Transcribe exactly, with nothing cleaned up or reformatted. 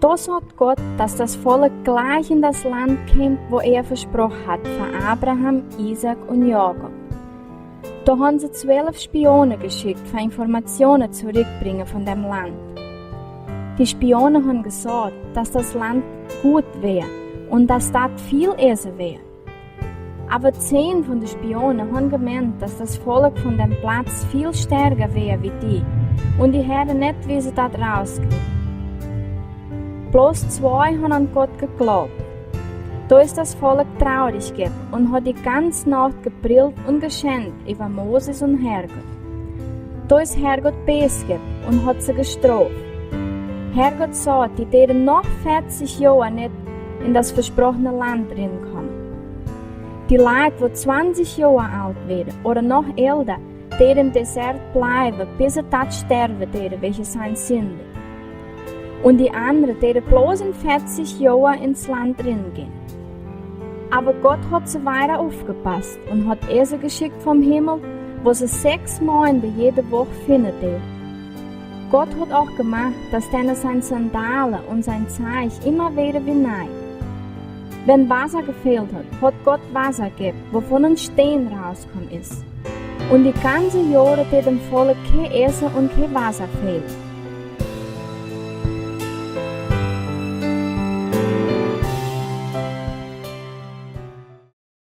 Do saht Gott, dat dat Volk jlikj en dat Launt kjemt, woo hee vesproaken haud fa Abraham, Isaak un Jakob. Do hauden see twalf Spione jeschekjt, fa Informatione torikjtobrinjen von däm Launt. De Spione hauden jesaut, dat dat Launt goot wia un dat daut väl Äten wia. Oba zehn von de Spione hauden jemeent, dat dat Volk von däm Plauz väl stoakja wia aus dee, un dee hieeden nich, woo see daut rauskjrieejen. Bloos twee hauden aun Gott jejleeft. Do es dat Volk trurig jeworden un haud de gaunze Nacht jeprullt un jeschendt äwa Moses un Herrgott. Do es Herrgott bees jeworden un haud see jestroft. Herrgott säd, dee deeden noch veatich Joa nich en dat vesproakene Launt nenkomen. De Lied, woo twintich Joa oolt wieren ooda noch älta, deeden em Desert bliewen, bat see doa stoawen deeden wäajen äare Sind. Un de aundre deeden bloos en veatich Joa en daut Launt nengonen. Oba Gott haud see wieda oppjepasst un haud Äten jeschekjt vom Himmel, woo see seks Moonat jiede Woch finjen deeden. Gott haud uk jemoakt, dat dän äare Sandalen un sien Zeich emma wieren wia nie. Wan Wota jefält haud, haud Gott Wota jejäft, woavon een Steen rauskjeem es. Un de gaunze Joaren deed däm Volk kjeen Äten un kjeen Wota fälen.